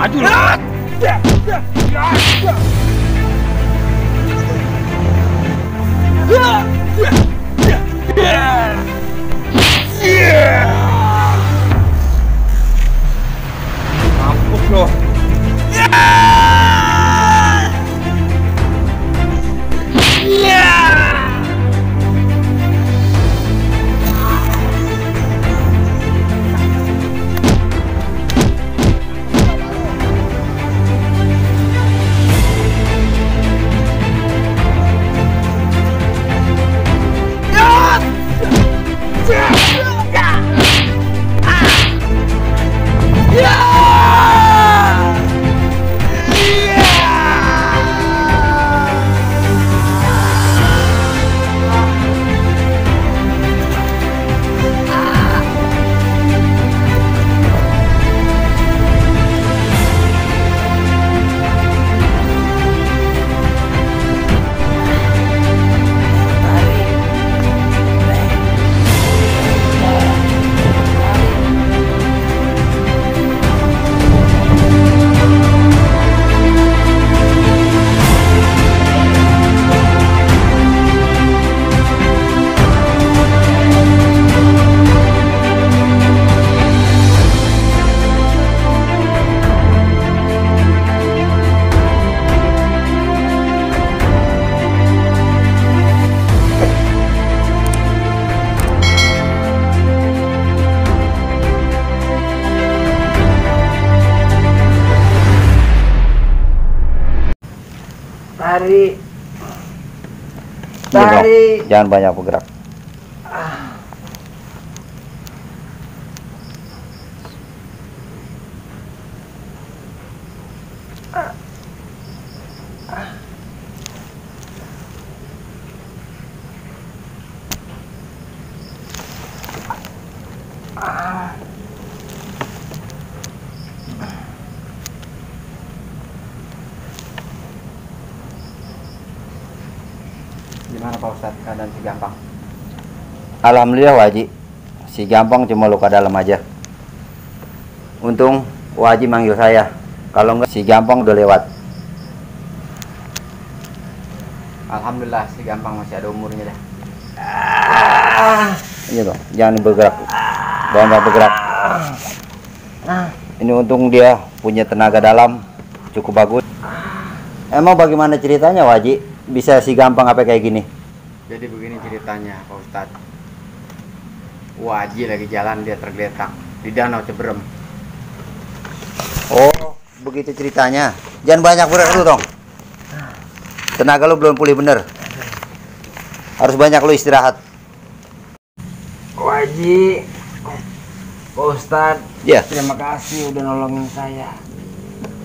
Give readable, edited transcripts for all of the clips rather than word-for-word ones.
Maju lah. Mampus loh. Tari. Jangan banyak bergerak. Gimana Pak Ustadz keadaan si Gampang? Alhamdulillah Waji, si Gampang cuma luka dalam aja. Untung Waji manggil saya, kalau enggak si Gampang udah lewat. Alhamdulillah si Gampang masih ada umurnya dah. Iya dong, jangan bergerak, jangan bergerak. Ini untung dia punya tenaga dalam cukup bagus. Emang bagaimana ceritanya Waji? Bisa si Gampang apa kayak gini? Jadi begini ceritanya Pak Ustadz. Waji lagi jalan dia tergeletak di Danau Ceberem. Oh, begitu ceritanya. Jangan banyak bergerak lu dong. Tenaga lu belum pulih bener. Harus banyak lu istirahat. Waji, Pak Ustadz, Ya. terima kasih udah nolongin saya.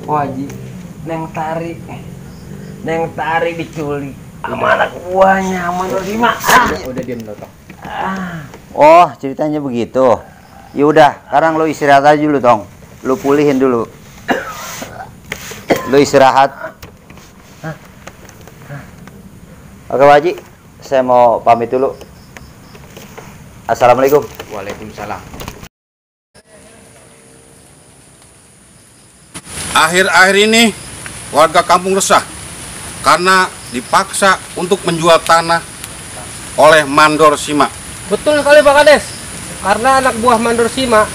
Waji, Neng Tari diculik sama anak buahnya, Mandor Sima. Udah diem Totok. Oh, ceritanya begitu. Ya udah, sekarang lu istirahat aja dulu, Tong. Lu pulihin dulu. Lu istirahat. Oke, Pak Haji. Saya mau pamit dulu. Assalamualaikum. Waalaikumsalam. Akhir-akhir ini warga kampung resah karena dipaksa untuk menjual tanah oleh Mandor Sima. Betul sekali Pak Kades, karena anak buah Mandor Sima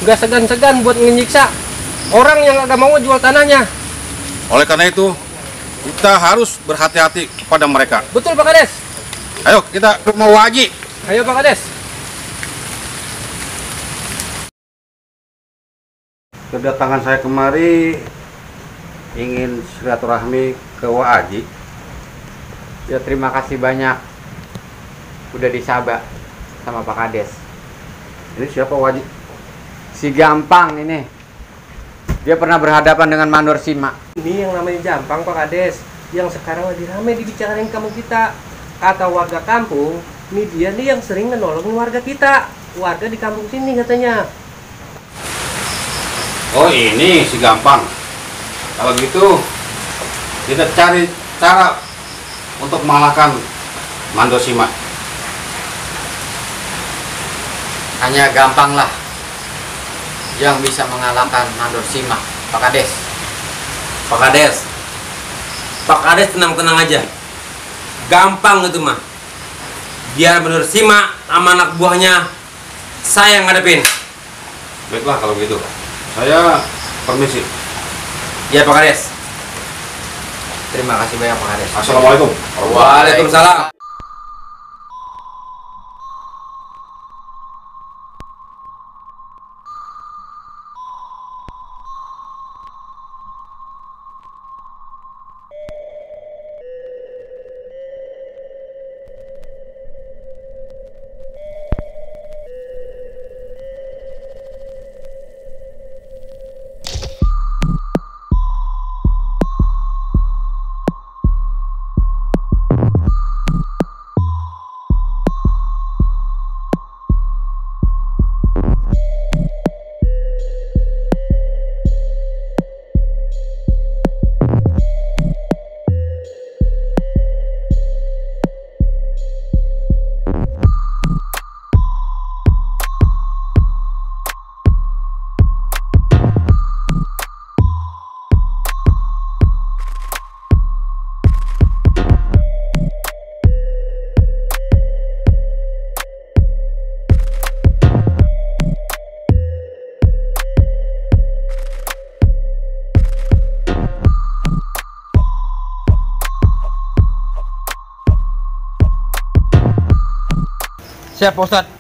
nggak segan-segan buat menyiksa orang yang nggak mau jual tanahnya. Oleh karena itu, kita harus berhati-hati kepada mereka. Betul Pak Kades. Ayo kita ke rumah Waji. Ayo Pak Kades. Kedatangan saya kemari ingin silaturahmi ke Waji. Ya terima kasih banyak udah disabak sama Pak Kades. Ini siapa Waji? Si Gampang ini. Dia pernah berhadapan dengan Mandor Sima. Ini yang namanya Gampang Pak Kades, yang sekarang lagi ramai dibicarain kamu kita. Kata warga kampung, ini dia nih yang sering menolongin warga kita. Warga di kampung sini katanya. Oh ini si Gampang. Kalau gitu kita cari cara untuk mengalahkan Mandor Sima. Hanya Gampang lah yang bisa mengalahkan Mandor Sima. Pak Kades. Pak Kades. Pak Kades tenang-tenang aja. Gampang itu mah. Biar bener Sima sama anak buahnya saya yang ngadepin. Baiklah kalau begitu. Saya permisi. Ya Pak Kades. Terima kasih banyak Pak Kades. Assalamualaikum. Waalaikumsalam. Siap, Pak Ustadz.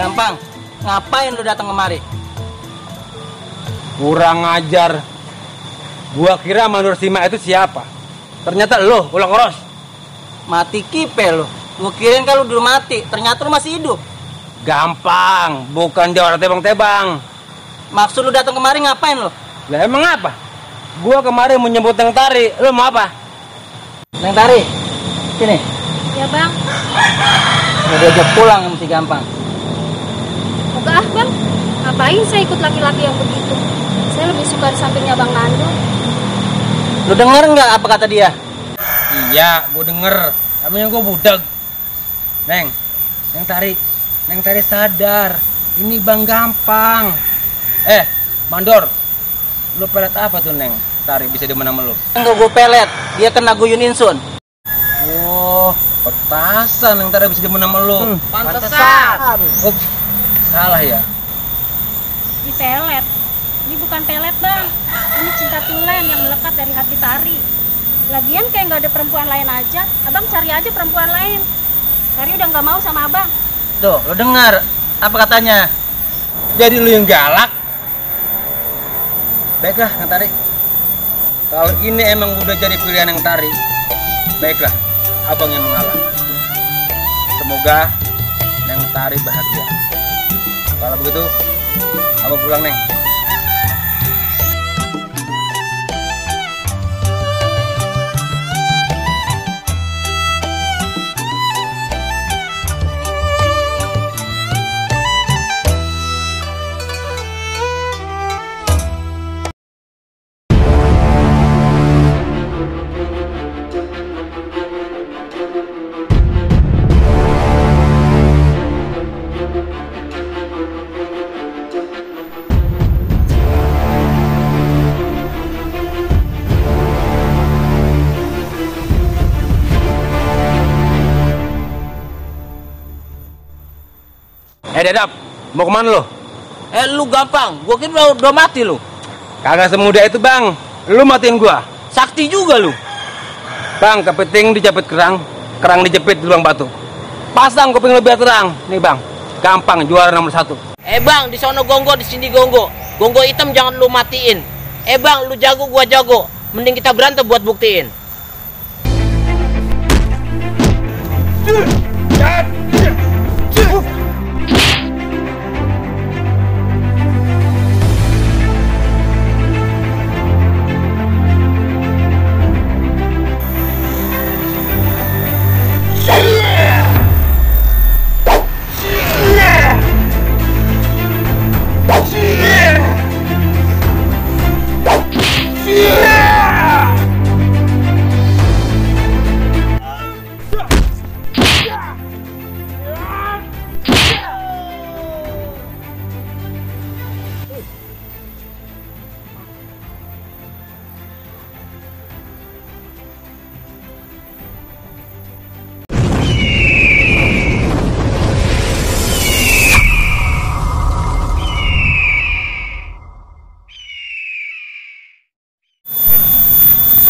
Gampang, ngapain lu datang kemari? Kurang ajar. Gua kira Mandur Sima itu siapa? Ternyata lo, ulang oros. Mati kipe lu. Gua kirain kalau udah mati, ternyata lu masih hidup. Gampang, bukan jawara tebang-tebang. Maksud lu datang kemari ngapain lu? Lah emang apa? Gua kemarin mau nyebut Neng Tari, lo mau apa? Neng Tari, sini. Ya bang. Udah diajak pulang mesti gampang. Enggak bang, ngapain saya ikut laki-laki yang begitu? Saya lebih suka di sampingnya Bang Nando. Lu denger nggak apa kata dia? Iya, gua denger. Namanya gua budak. Neng Tari sadar. Ini Bang Gampang. Mandor, lu pelet apa tuh Neng Tari bisa demen sama lu? Enggak, gue pelet. Dia kena guyun insun. Oh, petasan Neng Tari bisa demen sama lu. Pantesan. Oh, salah ya? Di pelet. Ini bukan pelet bang. Ini cinta tulen yang melekat dari hati Tari. Lagian kayak nggak ada perempuan lain aja. Abang cari aja perempuan lain. Tari udah nggak mau sama abang. Tuh, lu dengar apa katanya? Jadi lu yang galak? Baiklah, Neng Tari. Kalau ini emang udah jadi pilihan Neng Tari, baiklah, abang yang mengalah. Semoga Neng Tari bahagia. Kalau begitu, abang pulang, Neng. Dedap, mau kemana lo? Lu Gampang, gua kira udah mati lu. Kagak semudah itu, Bang. Lu matiin gua. Sakti juga lu. Bang, kepiting dijepit kerang dijepit di lubang batu. Pasang kuping lebih terang. Nih, Bang. Gampang juara nomor 1. Bang, di sono gongo, di sini gongo. Gongo hitam jangan lu matiin. Bang, lu jago, gua jago. Mending kita berantem buat buktiin.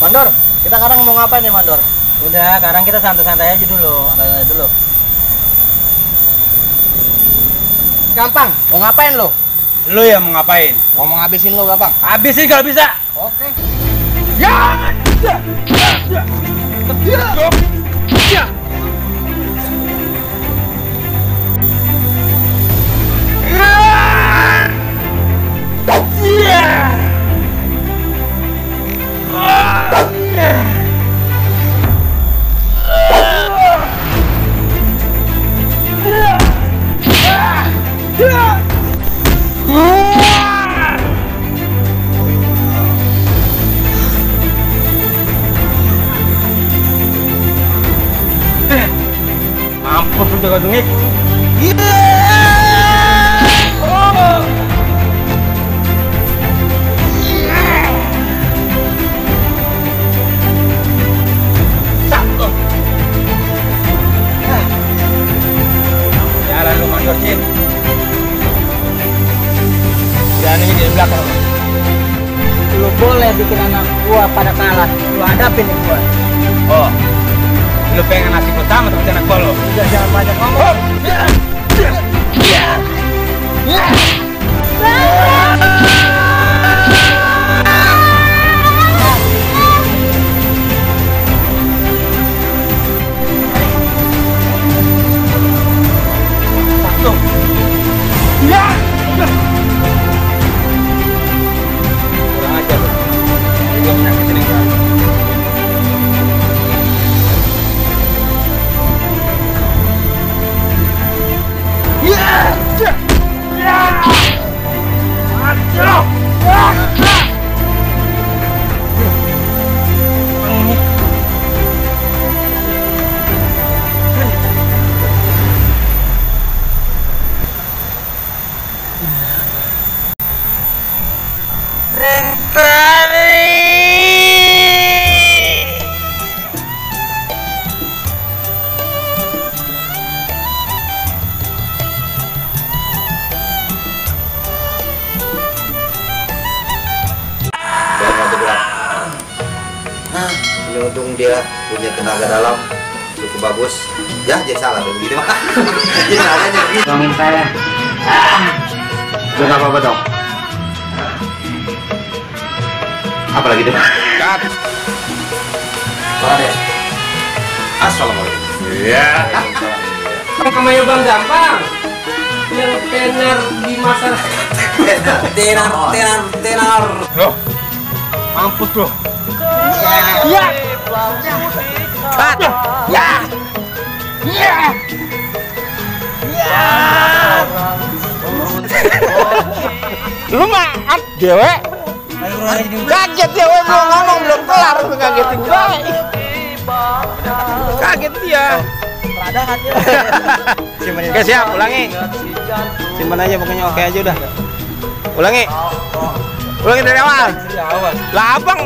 Mandor, kita sekarang mau ngapain nih, Mandor? Udah, sekarang kita santai-santai aja dulu. Santai dulu. Gampang, mau ngapain lo? Lu yang mau ngapain? Mau ngabisin lo, Gampang. Habisin kalau bisa. Oke. Mampus lu jago dengik. Jalan lu Mandor, Cin. Jalannya di belakang. Lu boleh bikin anak gua pada kalah. Lu hadapin nih gua. Oh, lu pengen nasib lu sama seperti anak gua lo? Udah, jangan banyak ngomong. Kurang aja lu. Gua menyakitin yang gua. Ini untung dia punya tenaga dalam cukup bagus. Ya, jadi salah dong gitu mah. Jadi salahnya gitu. Tolongin saya. Udah nggak apa-apa dong. Apa lagi deh? Kat. Pak deh. Assalamualaikum. Iya. Namanya Bang Gampang yang tenar di masyarakat. Tenar. Loh, mampus loh. Lu maaf dewe. Kaget dewe belum ngomong belum kelar lu ngagetin gue. Kaget dia. Oke, siap, ulangi. Simpan aja pokoknya, oke aja udah. Ulangi. Ulangi dari awal. Lah abang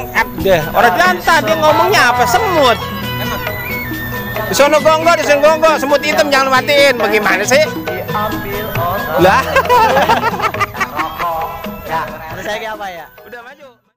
deh, orang jantan dia ngomongnya apa semut. Di sono gonggong, di sono gonggong, semut hitam jangan matiin. Bagaimana sih? Lah. saya kayak apa ya? Udah maju.